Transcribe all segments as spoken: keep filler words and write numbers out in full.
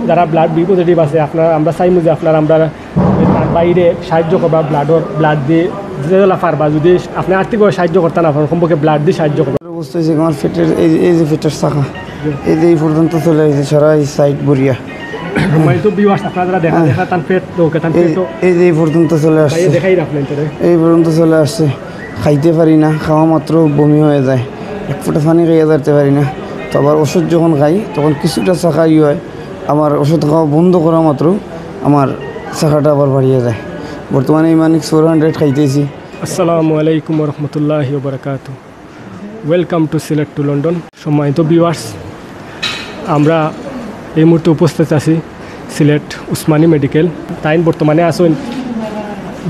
যারা blood B positive আছে, আপনারা, আমরা চাইমু যে আপনারা আমরা তার বাইরে সাহায্য করবা, ব্লাডর, ব্লাড দিয়ে যে যেলা পারবা, যদি আপনি আর্থিকভাবে সাহায্য করতে না পারেন, কমপক্ষে ব্লাড দিয়ে সাহায্য করবা। অবস্থা হয়েছে আমার পেটের, এই যে, এই যে পেটের শাখা, এই যে এই পর্যন্ত চলে আসছে সারা এই সাইড বুড়িয়া। সম্মানিত ভিউয়ার্স, আপনারা যারা দেখা, হ্যাঁ। দেখা তার পেট, তো ওকে তার এই, পেট তো এই যে এই পর্যন্ত চলে আসছে। দেখাই রাখলেন তো রে। এই পর্যন্ত চলে আসছে। খাইতে পারি না, খাওয়া মাত্র বমি হয়ে যায়, এক ফোঁটা পানি খাইয়া যাইতে পারি না। তো আবার ওষুধ যখন খাই, তখন কিছুটা শাখাই হয়, আমার ওষুধ খাওয়া বন্ধ করা মাত্র আমার শাখাটা আবার বাড়িয়ে যায়। বর্তমানে ইমানিক্স ফোর হান্ড্রেড খাইতেছি। আসসালামু আলাইকুম ওয়া রাহমাতুল্লাহি ওয়া বারাকাতুহু। Welcome to Sylhet to London. সম্মানিত ভিউয়ার্স, আমরা এই মুহূর্তে উপস্থিত আছি সিলেট উসমানী মেডিকেল। তাইন বর্তমানে আছেন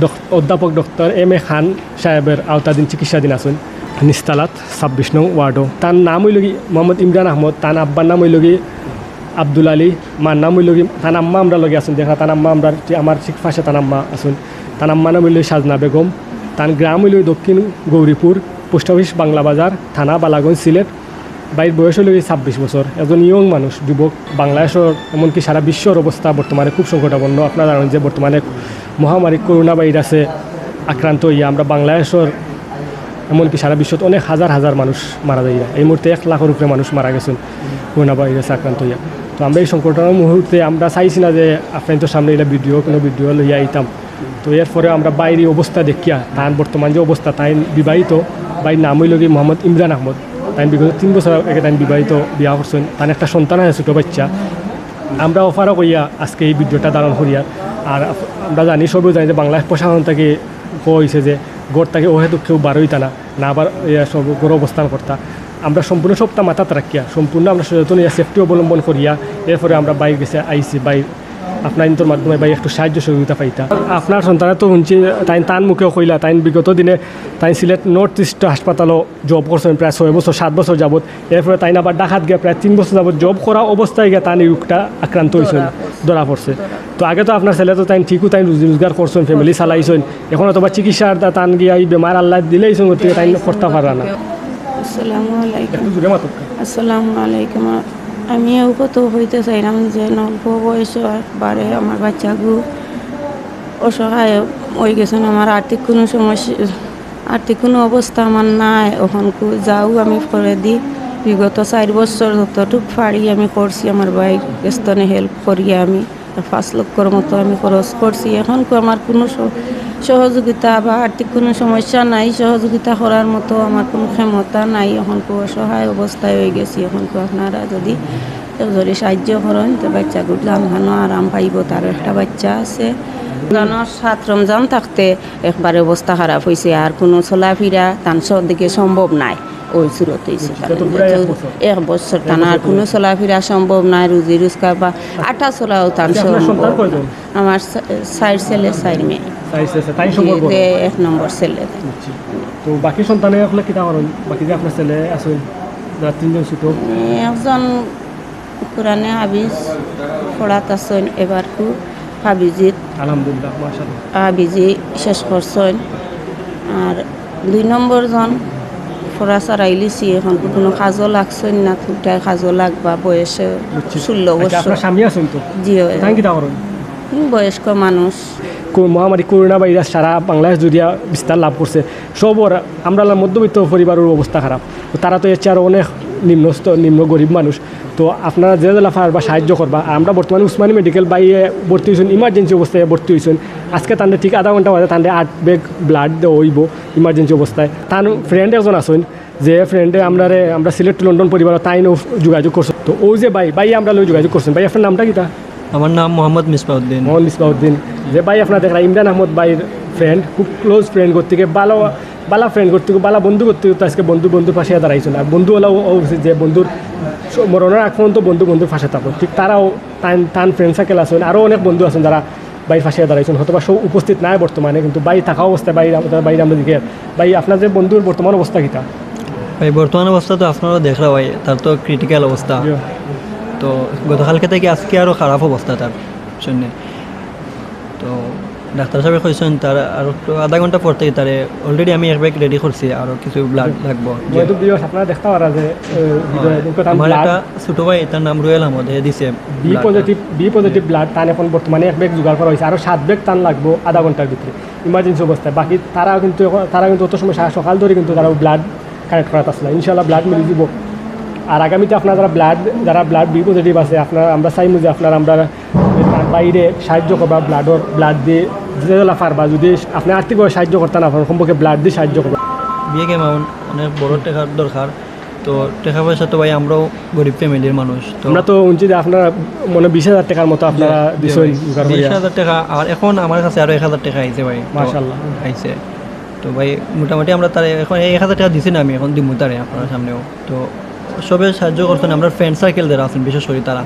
ডক-, অধ্যাপক ডক্টর এম এ খান সাহেবের আওতাধীন, চিকিৎসাধীন আছেন নিস্তালাত ছাব্বিশ নং ওয়ার্ডও। তার নাম হইল কি মোহাম্মদ ইমরান আহমদ, তার আব্বার নাম হইল কি আব্দুল আলী, মার নাম হইল কি, তার আম্মা আমরা লগে আছেন, দেখা তার আম্মা আমরা, আমার ঠিক পাশে তার আম্মা আছেন। তার আম্মা নাম হইল সাজনা বেগম, তার গ্রাম হইল দক্ষিণ গৌরীপুর, পোস্ট অফিস বাংলা বাজার, থানা বালাগঞ্জ, সিলেট। ভাইর বয়স হইল কি ছাব্বিশ বছর, একজন ইয়ং মানুষ, যুবক। বাংলাদেশর এমনকি সারা বিশ্বর অবস্থা বর্তমানে খুব সংকটাপন্ন। আপনারা জানেন যে বর্তমানে মহামারী করোনা ভাইরাসে আক্রান্ত হইয়া আমরা বাংলাদেশর এমনকি সারা বিশ্বত অনেক হাজার হাজার মানুষ মারা যাইরা। এই মুহূর্তে এক লাখর উপরে মানুষ মারা গেছেন করোনা ভাইরাসে আক্রান্ত হইয়া। তো আমরা এই সংকটর মুহূর্তে আমরা চাইছি না যে আপনাদের সামনে এটা ভিডিও, কোনো ভিডিও লইয়া আইতাম। তো এরপরে আমরা ভাইর অবস্থা দেখিয়া, তার বর্তমান যে অবস্থা, তাই বিবাহিত, ভাইর নাম হইল কি মোহাম্মদ ইমরান আহমদ। তাই বিগত তিন বছর আগে তাই বিবাহিত, বিয়া করছেন, তার একটা সন্তান আছে, ছোটো বাচ্চা। আমরা অফারও করিয়া আজকে এই ভিডিওটা ধারণ করিয়া। আর আমরা জানি, সবেও জানি যে বাংলাদেশ প্রশাসন থেকে কইছে যে ঘর থেকে অহেতুক কেউ বারোইতা না, না আবার ইয়া সব ঘরে অবস্থান করতা। আমরা সম্পূর্ণ সবটা মাথাত রাখিয়া, সম্পূর্ণ আমরা সচেতন ইয়া সেফটি অবলম্বন করিয়া, এরপরে আমরা ভাইর গেছে আইছি। ভাই, আপনার ইন্তর মাধ্যমে ভাই একটু সাহায্য সহযোগিতা পাইতা। আপনার সন্তানে তো শুনছি, তাই তান মুখেও কইলা, তাই বিগত দিনে তাই সিলেট নর্থ ইস্ট হাসপাতালও জব করছেন প্রায় ছয় বছর, সাত বছর যাবত। এরপরে তাই আবার ঢাকাত গিয়া প্রায় তিন বছর যাবত জব করা অবস্থায় গিয়া তান এই রোগটা আক্রান্ত হইছেন, ধরা পড়ছে। ধরা পড়ছে। তো আগে তো আপনার ছেলে তো তাই ঠিকও তাই রুজি রোজগার করছেন, ফ্যামিলি চালাইছেন। এখন হয়তো বা চিকিৎসার তা-, তান গিয়া এই বেমার আল্লাহ দিলেই সঙ্গে তাই করতে পারা না। আসসালামু আলাইকুম। একটু জোরে মাতুক। আসসালামু আলাইকুম। আমি এই কথা কইতে চাইলাম যে অল্প বয়সে একবারে আমার বাচ্চাগু অসহায় হয়ে গেছেন। আমার আর্থিক কোনো সমস্যা, আর্থিক কোনো অবস্থা আমার নাই। এখন কু-, যাও আমি করে দিই, বিগত চার বছর যতটুক পারি আমি করছি, আমার ভাইর স্তনে হেল্প করি আমি। পাঁচ লক্ষর মতো আমি খরচ করছি। এখন কু আমার কোনো স-, সহযোগিতা বা আর্থিক কোনো সমস্যা নাই, সহযোগিতা করার মতো আমার কোনো ক্ষমতা নাই। এখন কু অসহায় অবস্থায় হয়ে গেছি। এখন কু আপনারা যদি কেউ যদি সাহায্য করেন, তো বাচ্চাগুলো জানহানো আরাম পাইব। তারও একটা বাচ্চা আছে। জানো, সাত রমজান থাকতে একবারে অবস্থা খারাপ হয়েছে, আর কোনো চলাফেরা তান স-, দিকে সম্ভব নাই। ওই সুরত হইছে। বুঝছি, তাহলে তো প্রায় এক তো বছর। এক বছর এক টানা আর বছর কোনো চলেছে। চলাফেরা সম্ভব নাই, রুজি রোজগার বা আটা চলাও তান আচ্ছা, আপনার সম্ভব সন্তান না। কয়জন? আমার চা-, চার ছেলে, চার মেয়ে। চার ছেলে, তাই সম্পর্ক? জি, এক নম্বর ছেলে। বুঝছি। তো বাকি সন্তানে আসলে কিতা করেন? বাকি যে আপনার ছেলে আছে, যারা তিনজন ছোট? একজন কোরআনে হাফিজ পড়াত আছেন, এবার কু হাফিজিত আলহামদুলিল্লাহ, মাশাআল্লাহ। হাফিজি শেষ করছেন। আর দুই নম্বর জন পড়া ছাড়াইলিছি, এখন তো কোনো কাজও লাগছেন না, দুটায় কাজও লাগবা, বয়সে বুঝছি। ষোলো আচ্ছা, বছর। আপনার স্বামী আছেন তো? জি, হয়। তাই কিতা করেন? হুম, বয়স্ক মানুষ। কো-, মহামারী করোনা ভাইরাস সারা বাংলাদেশ জুড়িয়া বিস্তার লাভ করছে। সবর আমরা মধ্যবিত্ত পরিবারের অবস্থা খারাপ। তো তারা তো এর চেয়ে আরও অনেক নিম্ন স্তর, নিম্ন গরিব মানুষ। তো আপনারা যে যেলা পারবা সাহায্য করবা। আর আমরা বর্তমানে উসমানী মেডিকেল ভাইয়ে ভর্তি হইছেন, ইমার্জেন্সি অবস্থায় ভর্তি হইছেন। আজকে তানরে ঠিক আধা ঘন্টা বাদে তানরে আট ব্যাগ ব্লাড দেওয়া হইব ইমার্জেন্সি অবস্থায়। তান ফ্রেন্ড একজন আছেন, যে ফ্রেন্ডে আমরারে, আমরা সিলেট টু লন্ডন পরিবার, তাইনও যোগাযোগ করছেন। তো ও যে ভাই, ভাই আমরা লগে যোগাযোগ করছেন। ভাই, আপনার নামটা কিতা? আমার নাম মোহাম্মদ মিসবাউদ্দিন। মোহাম্মদ মিসবাউদ্দিন। যে ভাই আপনারা দেখরা ইমরান আহমদ ভাইর ফ্রেন্ড, খুব ক্লোজ ফ্রেন্ড করতে গিয়ে ভালো, ভালো ফ্রেন্ড করতে গিয়ে, ভালো বন্ধু করতে গিয়ে তো আজকে বন্ধু বন্ধুর পাশে দাঁড়াইছেন। আর বন্ধু হলো ও যে বন্ধুর স-, মরণের আগ পর্যন্ত বন্ধু বন্ধুর পাশে থাকো, ঠিক তারাও তান, তান ফ্রেন্ড সার্কেল আছেন, আরও অনেক বন্ধু আছেন যারা ভাইর পাশে দাঁড়াইছেন। হয়তো বা সব উপস্থিত নাই বর্তমানে, কিন্তু ভাই থাকা অবস্থায় ভাই, ভাই আমরা দিকে, ভাই আপনার যে বন্ধুর বর্তমান অবস্থা কিতা? ভাই, বর্তমান অবস্থা তো আপনারা দেখরা ভাই, তার তো ক্রিটিক্যাল অবস্থা। জি। তো গতকালকে থেকে আজকে আরও খারাপ অবস্থা তার জন্যে। তো ডাক্তার সাহেবে কইছইন তার আর একটু আধা ঘন্টা পর থাকি তারে already আমি এক ব্যাগ রেডি করছি, আরও কিছু ব্লাড লাগবো। হয়তো ভিউয়ার্স আপনারা দেখতা পারা যে, এ, ভিডিও, হ্যাঁ। দুঃখ তার আমার ব্লাড একটা ছোট ভাই, তার নাম রুয়েল আহমদ, হে দিছে বি ব্লাডটা। পজিটিভ, বি পজিটিভ ব্লাড তান এখন বর্তমানে এক ব্যাগ জোগাড় করা হইছে, আরও সাত ব্যাগ তান লাগবো আধা ঘন্টার ভিতরে ইমার্জেন্সি অবস্থায়। বাকি তারা কিন্তু এখন, তারা কিন্তু অত সময় সা-, সকাল ধরি কিন্তু তারা ব্লাড কালেক্ট করাত আছলা। ইনশাআল্লাহ ব্লাড মিলি যাইবো। আর আগামীতে আপনারা যারা ব্লাড, যারা ব্লাড বি পজিটিভ আছে, আপনারা, আমরা চাইমু যে আপনারা, আমরা তার বাইরে সাহায্য করবা, ব্লাডর, ব্লাড দিয়ে যেলা পারবা। যদি আপনি আর্থিকভাবে সাহায্য করতা না পারইন, কমপক্ষে ব্লাড দিয়ে সাহায্য করবা। বিগ অ্যামাউন্ট, অনেক বড় টেকার দরকার। তো টেকা পয়সা তো ভাই আমরাও গরিব ফ্যামিলির মানুষ, তো আমরা তো হুনছি যে আপনারা মনে বিশ হাজার টেকার মতো আপনারা জি, জি দিছইন ভাই। জোগাড় করিয়া। বিশ হাজার টেকা, আর এখন আমার কাছে আরও এক হাজার টেকা আইছে ভাই। তো মাশাআল্লাহ। আইছে। তো ভাই মোটামুটি আমরা তারে এখন এই এক হাজার টেকা দিছি না, আমি এখন দিমু তারে আপনার সামনেও। তো সবে সাহায্য করছইন, আমরার ফ্রেন্ড সার্কেল যারা আছইন বিশেষ করি তারা।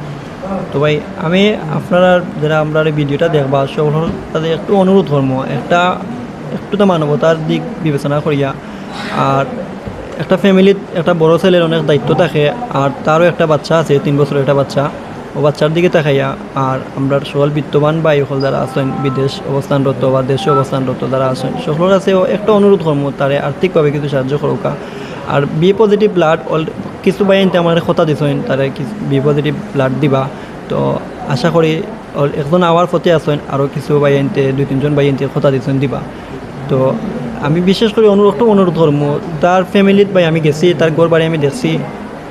তো ভাই আমি আপনারা যারা আমরার এই ভিডিওটা দেখবা, সকলর কাছে একটু অনুরোধ করমু, একটা, একটু তো মানবতার দিক বিবেচনা করিয়া। আর একটা ফ্যামিলিত একটা বড় ছেলের অনেক দায়িত্ব থাকে, আর তারও একটা বাচ্চা আছে, তিন বছরের একটা বাচ্চা, ও বাচ্চার দিকে তাকাইয়া। আর আমরার সকল বিত্তবান ভাই অকল যারা আছইন, বিদেশ অবস্থানরত বা দেশে অবস্থানরত যারা আছইন, সকলর কাছেও একটা অনুরোধ করমু, তারে আর্থিকভাবে কিছু সাহায্য করউক্কা। আর বি পজিটিভ ব্লাড, কিছু ভাইয়াইন্তে আমারে কথা দিছইন, তারে বি পজিটিভ ব্লাড দিবা। তো আশা করি অল-, একজন আওয়ার পথে আছইন, আরও কিছু ভাইয়াইন্তে, দুই তিনজন ভাইয়াইন্তে কথা দিছইন দিবা। তো আমি বিশেষ করি অনুরোধ, একটু অনুরোধ করমু, তার ফ্যামিলিত ভাই আমি গেছি, তার ঘর বাড়ি আমি দেখছি,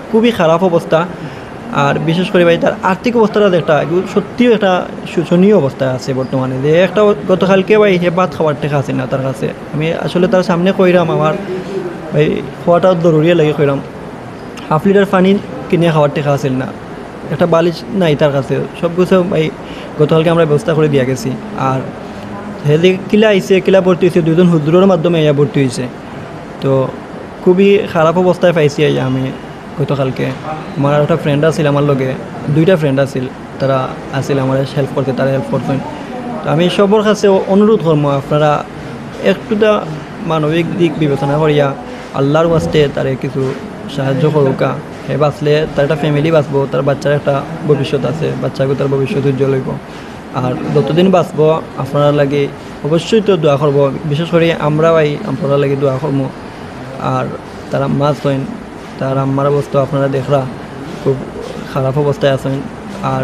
খুবই খারাপ অবস্থা। আর বিশেষ করি ভাই তার আর্থিক অবস্থাটা যে একটা, এগু সত্যিও একটা শোচনীয় অবস্থায় আছে বর্তমানে। যে একটা গতকালকে ভাই হে ভাত খাওয়ার টেকা আছিল না তার কাছে। আমি আসলে তার সামনে কইরাম, আমার ভাই খাওয়াটা জরুরি লাগি কইরাম, হাফ লিটার পানি কিনে খাওয়ার টেকা আছিল না, একটা বালিশ নাই তার কাছে। সব কিছু ভাই গতকালকে আমরা ব্যবস্থা করি দিয়া গেছি। আর হে যে কিলা আইছে, কিলা ভর্তি অইছে, দুইজন হুজুরর মাধ্যমে আইয়া ভর্তি অইছে। তো খুবই খারাপ অবস্থায় পাইছি আইয়া আমি গতকালকে। আমার একটা ফ্রেন্ড আছিল আমার লগে, দুইটা ফ্রেন্ড আছিল, তারা আছিল আমারে হেল্প করতে, তারা হেল্প করছইন। তো আমি সবর কাছে অনুরোধ করমু, আপনারা একটুতা মানবিক দিক বিবেচনা করিয়া আল্লাহর ওয়াস্তে তারে কিছু সাহায্য করউক্কা। হে বাঁচলে তার একটা ফ্যামিলি বাঁচবো, তার বাচ্চার একটা ভবিষ্যৎ আছে, বাচ্চাগু তার ভবিষ্যৎ উজ্জ্বল অইবো। আর যতদিন বাঁচবো আপনারার লাগি অবশ্যই তো দোয়া করবো, বিশেষ করি আমরা ভাই আপনারার লাগি দোয়া করমু। আর তার আম্মা আছইন, তার আম্মার অবস্থা আপনারা দেখরা, খুব খারাপ অবস্থায় আছইন। আর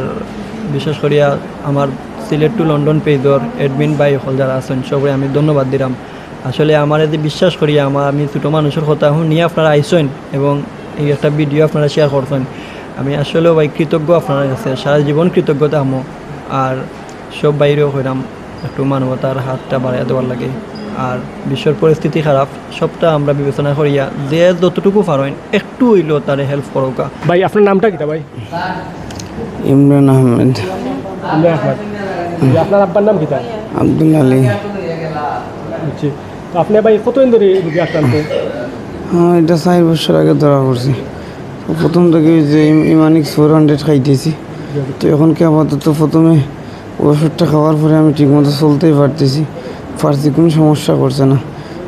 বিশেষ করিয়া আমার সিলেট টু লন্ডন পেজর অ্যাডমিন ভাই অকল যারা আছইন, সবরে আমি ধন্যবাদ দিরাম। আসলে আমারে যে বিশ্বাস করিয়া, আমার, আমি ছোট মানুষর কথা হুনিয়া আপনারা আইছইন এবং এই একটা ভিডিও আপনারা শেয়ার করছইন, আমি আসলেও ভাই কৃতজ্ঞ আপনারার কাছে, সারা জীবন কৃতজ্ঞ থাকমু। আর সব ভাইরেও কইরাম একটু মানবতার হাতটা বাড়াইয়া দেওয়ার লাগি। আর বিশ্বর পরিস্থিতি খারাপ, সবটা আমরা বিবেচনা করিয়া যে যতটুকু পারইন একটু অইলেও তারে হেল্প করউক্কা। ভাই, আপনার নামটা কিতা ভাই? ইমরান আহমেদ। ইমরান আহমেদ। জি, আপনার আব্বার নাম কিতা? আব্দুল আলী। বুঝছি। তো আপনি ভাই কতদিন ধরি রুগী আক্রান্ত? হ্যাঁ, এটা চার বছর আগে ধরা পড়ছি। তো প্রথম থেকে ওই যে ইম-, ইমানিক্স ফোর হান্ড্রেড খাইতেছি। তো এখন কি আপাতত প্রথমে ওষুধটা খাওয়ার পরে আমি ঠিকমতো চলতেই পারতেছি, পারছি, কোনো সমস্যা করছে না,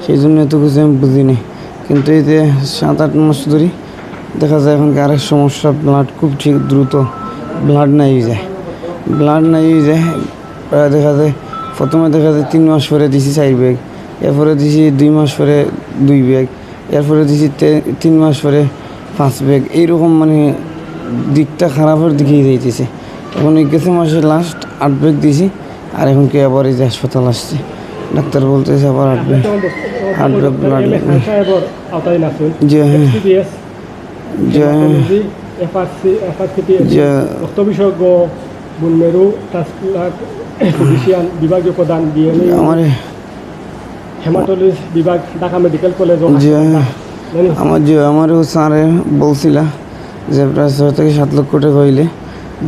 সেই জন্য এত কিছু আমি বুঝি নাই। কিন্তু এই যে সাত আট মাস ধরে দেখা যায় এখন কি আরেক সমস্যা, ব্লাড খুব ঠিক দ্রুত ব্লাড নাই হয়ে যায়, ব্লাড নাই হয়ে যায়। প্রায় দেখা যায় প্রথমে দেখা যায় তিন মাস পরে দিছি চার ব্যাগ, এরপরে দিছি দুই মাস পরে দুই ব্যাগ, এরপরে দিছি তে-, তিন মাস পরে পাঁচ ব্যাগ। এইরকম মানে দিকটা খারাপের দিকেই যাইতেছে। এখন এই গেছে মাসে লাস্ট আট ব্যাগ দিছি, আর এখন কি আবার এই যে হাসপাতাল আসছে, ডাক্তার বলতেছে আবার আট ব্যাগ, আট ব্যাগ ব্লাড লাগবে। খান সাহেবর আওতাধীন আছেন। জি, হ্যাঁ। এফসিপিএস, জি, হ্যাঁ। হেমাটোলজি, এফআরসি, এফআরসিপি, জি। রক্ত বিশেষজ্ঞ, বোন মেরু, ট্রান্সপ্লান্ট ফিজিশিয়ান, বিভাগীয় প্রধান, ডিএনএ, আমার হেমাটোলজি বিভাগ, ঢাকা মেডিকেল কলেজ ও জি। হাসপাতাল। জানি? আমার জি, আমারও স্যারে বলছিলা যে প্রায় ছয় থেকে সাত লক্ষ টাকা হইলে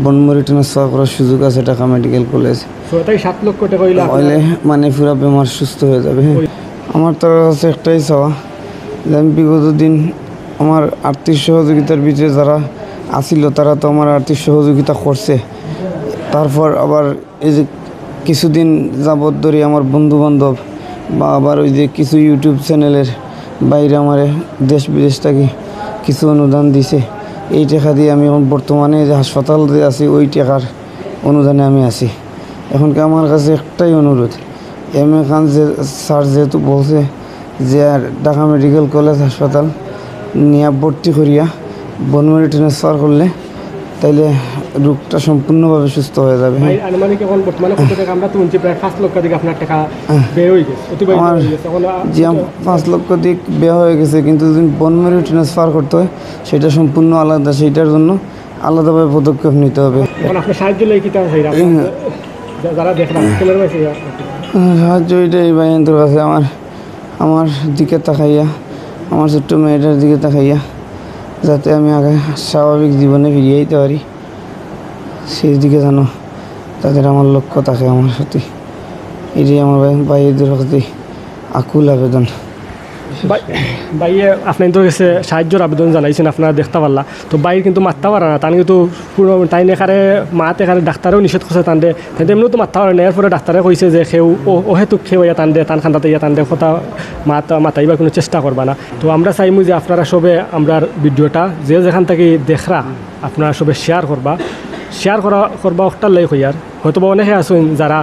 বোন মেরু ট্রান্সফার করার সুযোগ আছে ঢাকা মেডিকেল কলেজ। ছয় থেকে সাত লক্ষ টাকা হইলে আপনার হইলে মানে পুরা বেমার সুস্থ হয়ে যাবে। ওই আমার তার কাছে একটাই চাওয়া যে আমি বিগত দিন আমার আর্থিক সহযোগিতার ভিতরে যারা আছিল তারা তো আমার আর্থিক সহযোগিতা করছে। তারপর আবার এই যে কিছুদিন যাবত ধরে আমার বন্ধু বান্ধব বা আবার ওই যে কিছু YouTube চ্যানেলের বাইরে আমারে দেশ বিদেশ থেকে কিছু অনুদান দিছে। এই টাকা দিয়ে আমি এখন বর্তমানে যে হাসপাতাল যে আছি ওই টাকার অনুদানে আমি আছি। এখন কি আমার কাছে একটাই অনুরোধ, এম এ খান যে, স্যার যেহেতু বলছে যে আর ঢাকা মেডিকেল কলেজ হাসপাতাল নিয়ে ভর্তি করিয়া বোন ম্যারো ট্রান্সফার করলে তাইলে রোগটা সম্পূর্ণভাবে সুস্থ হয়ে যাবে। ভাই, আনুমানিক এখন বর্তমানে কত টাকা? আমরা তো শুনছি প্রায় পাঁচ লক্ষাধিক আপনার টাকা হ্যাঁ। ব্যয় হয়ে গেছে। অতি ব্যয় আমার হয়ে গেছে। এখন, আহ, জি, আমার পাঁচ লক্ষাধিক ব্যয় হয়ে গেছে, কিন্তু যদি বোন ম্যারো ট্রান্সফার করতে হয়, সেটা সম্পূর্ণ আলাদা, সেইটার জন্য আলাদাভাবে পদক্ষেপ নিতে হবে। এখন আপনার সাহায্য লাগে কিতা চাই? আপনার হ্যাঁ। যা-, যারা দেখলাম, ক্যামেরা পাশে যারা। সাহায্য এটাই ভাইয়ান্তর কাছে, আমার আমার দিকে তাকাইয়া, আমার ছোট্ট মেয়েটার দিকে তাকাইয়া, যাতে আমি আগে স্বাভাবিক জীবনে ফিরিয়ে আইতে পারি, সেই দিকে যেন তাদের আমার লক্ষ্য থাকে আমার প্রতি। এটাই আমার ভাই, ভাইদের প্রতি আকুল আবেদন। ভাই, ভাইয়ে আপনার তো গেছে সাহায্যর আবেদন জানাইছেন, আপনারা দেখতে পারলা। তো ভাই কিন্তু মাততা পারে না, তান কিন্তু পুরো তাই এখানে মাত এখানে ডাক্তারেও নিষেধ করছে তানরে, তাই এমনিও তো মাততা পারে না। এরপরে ডাক্তারে কইছে যে কেউ ও-, অহেতুক কেউ ইয়া তানরে, তান খান্দাতে ইয়া তানরে কথা মাত-, মাতাইবার কোনো চেষ্টা করবা না। তো আমরা চাইমু যে আপনারা সবে আমরার ভিডিওটা যে যেখান থাকি দেখরা, আপনারা সবে শেয়ার করবা। শেয়ার করা, করবা অকটার লাগি কইয়ার। হয়তোবা অনেকে আছইন যারা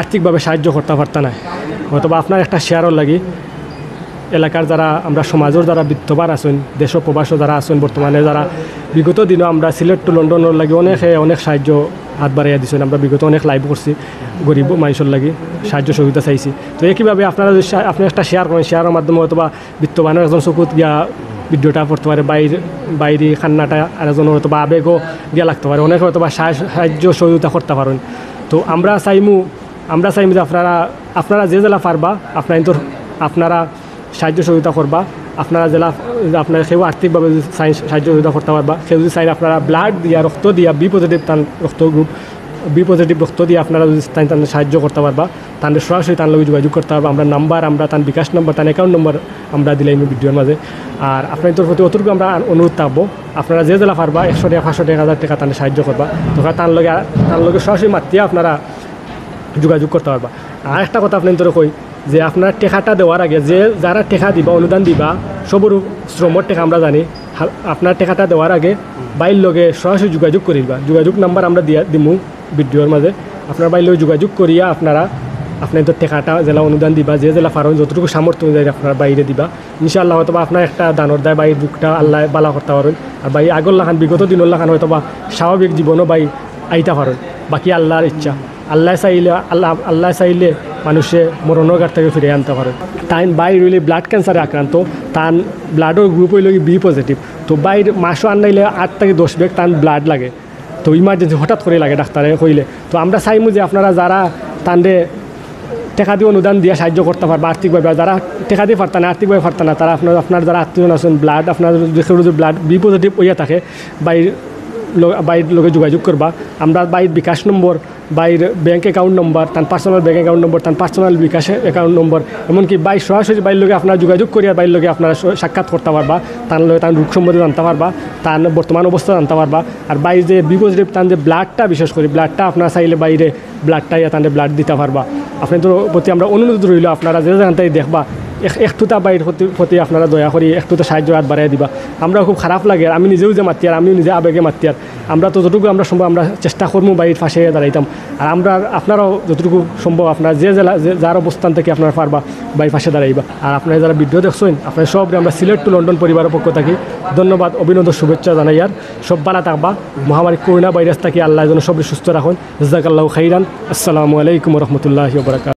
আর্থিকভাবে সাহায্য করতা পারতা নায়, হয়তোবা আপনার একটা শেয়ারর লাগি এলাকার যারা, আমরা সমাজর যারা বিত্তবান আছইন, দেশ প্রবাসও যারা আছইন বর্তমানে, যারা বিগত দিনও আমরা সিলেট to লন্ডনর লাগি অনেকে অনেক সাহায্য হাত বাড়াইয়া দিছইন। আমরা বিগত অনেক লাইভ করছি গরিব মানুষর লাগি সাহায্য সহযোগিতা চাইছি। তো একইভাবে আপনারা যদি শা-, আপনি একটা শেয়ার করেন, শেয়ারর মাধ্যমে হয়তোবা বিত্তবানর একজন চকুত গিয়া ভিডিওটা পড়তে পারে, বাইর, বাইরি কান্নাটা আর একজন হয়তোবা আবেগও গিয়া লাগতে পারে, অনেকে হয়তোবা সাহায্য, সাহায্য সহযোগিতা করতা পারেন। তো আমরা চাইমু, আমরা চাইমু যে আপনারা, আপনারা যে যেলা পারবা, আপনারা কিন্তু, আপনারা সাহায্য সহযোগিতা করবা। আপনারা যেলা, আপনারা কেউ আর্থিকভাবে যদি চাইন সাহায্য সহযোগিতা করতা পারবা, কেউ যদি চাইন আপনারা ব্লাড দিয়া, রক্ত দিয়া, বি পজিটিভ তান রক্ত গ্রুপ, বি পজিটিভ রক্ত দিয়া আপনারা যদি চাইন তানরে সাহায্য করতা পারবা, তানরে সরাসরি তান লগে যোগাযোগ করতা পারবা। আমরা নাম্বার, আমরা তান বিকাশ নাম্বার, তান অ্যাকাউন্ট নাম্বার আমরা দিলাইমু ভিডিওর মাঝে। আর আপনারার প্রতি অতটুকু আমরা অনুরোধ থাকবো, আপনারা যে যেলা পারবা একশো টাকা, পাঁচশো টাকা, হাজার টাকা তানরে সাহায্য করবা। তো তান লগে, তান লগে সরাসরি মাতিয়া আপনারা যোগাযোগ করতা পারবা। আর একটা কথা আপনারারে কই যে আপনারা টেকাটা দেওয়ার আগে, যে যারা টেকা দিবা, অনুদান দিবা, সবরউ শ্রমর টেকা আমরা জানি। হা-, আপনারা টেকাটা দেওয়ার আগে বাইর লগে সরাসরি যোগাযোগ করিবা। যোগাযোগ নাম্বার আমরা দিয়া দিমু ভিডিওর মাঝে। আপনারা বাইর লগে যোগাযোগ করিয়া আপনারা আপনারার টেকাটা যেলা অনুদান দিবা, যে যেলা পারইন, যতটুকু সামর্থ্য অনুযায়ী আপনারা বাইরে দিবা। ইনশাআল্লাহ হয়তোবা আপনার একটা দানর দায় বাইর রোগটা আল্লায় বালা করতা পারইন। আর ভাই আগর লাখান, বিগত দিনর লাখান হয়তোবা স্বাভাবিক জীবনও ভাই আইতা পারইন। বাকি আল্লার ইচ্ছা। আল্লায় চাইলে, আল্লাহ, আল্লায় চাইলে মানুষে মরণর ঘাট থাকি ফিরাই আনতা পারইন। তাইন বাইর অইলে ব্লাড ক্যান্সারে আক্রান্ত, তান ব্লাডর গ্রুপ অইলো গি বি পজিটিভ। তো বাইর মাসো আন্দাইলে আট থাকি দশ ব্যাগ তান ব্লাড লাগে। তো ইমার্জেন্সি হঠাৎ করি লাগে ডাক্তারে কইলে। তো আমরা চাইমু যে আপনারা যারা তানরে টেকা দিয়া অনুদান দিয়া সাহায্য করতা পারবা আর্থিকভাবে, আর যারা টেকা দিয়া পারতা না, আর্থিকভাবে পারতা না, তারা আপনার, আপনার যারা আত্মীয় আছইন, ব্লাড, আপনার যদি কেউ যদি ব্লাড বি পজিটিভ অইয়া থাকে, বাইর ল-, বাইর লগে যোগাযোগ করবা। আমরা বাইর বিকাশ নম্বর, বাইর ব্যাংক অ্যাকাউন্ট নম্বর, তান পার্সোনাল ব্যাংক অ্যাকাউন্ট নম্বর, তান পার্সোনাল বিকাশ অ্যাকাউন্ট নম্বর, এমনকি বাইর সরাসরি বাইর লগে আপনারা যোগাযোগ করিয়া বাইর লগে আপনারা স-, সাক্ষাৎ করতা পারবা, তান লগে তান রোগ সম্বন্ধে জানতা পারবা, তান বর্তমান অবস্থা জানতা পারবা। আর বাইর যে বি পজিটিভ তান যে ব্লাডটা, বিশেষ করি ব্লাডটা আপনারা চাইলে বাইরে ব্লাডটা ইয়া তানরে ব্লাড দিতা পারবা। আপনারার প্রতি আমরা অনুরোধ রইলো, আপনারা যে যেখান থাকি দেখবা, এক-, একটুতা বাইর প্রতি, প্রতি আপনারা দয়া করি একটুতা সাহায্যর হাত বাড়াইয়া দিবা। আমরাও খুব খারাপ লাগে, আর আমি নিজেও যে মাতিয়ার, আমিও নিজে আবেগে মাতিয়ার। আমরা তো যতটুকু আমরা সম্ভব আমরা চেষ্টা করমু বাইর পাশে দাঁড়াইতাম। আর আমরা, আপনারাও যতটুকু সম্ভব আপনারা যে জেলা, যে যার অবস্থান থাকি আপনারা পারবা বাইর পাশে দাঁড়াইবা। আর আপনারা যারা ভিডিও দেখছইন, আপনারা সবরে আমরা সিলেট to লন্ডন পরিবারর পক্ষ থাকি ধন্যবাদ, অভিনন্দন, শুভেচ্ছা জানাইয়ার। সব বালা থাকবা, মহামারী করোনা ভাইরাস থাকি আল্লায় যেন সবরে সুস্থ রাখইন। জাযাকাল্লাহু খাইরান। আসসালামু আলাইকুম ওয়া রাহমাতুল্লাহি ওয়া বারাকাতুহু।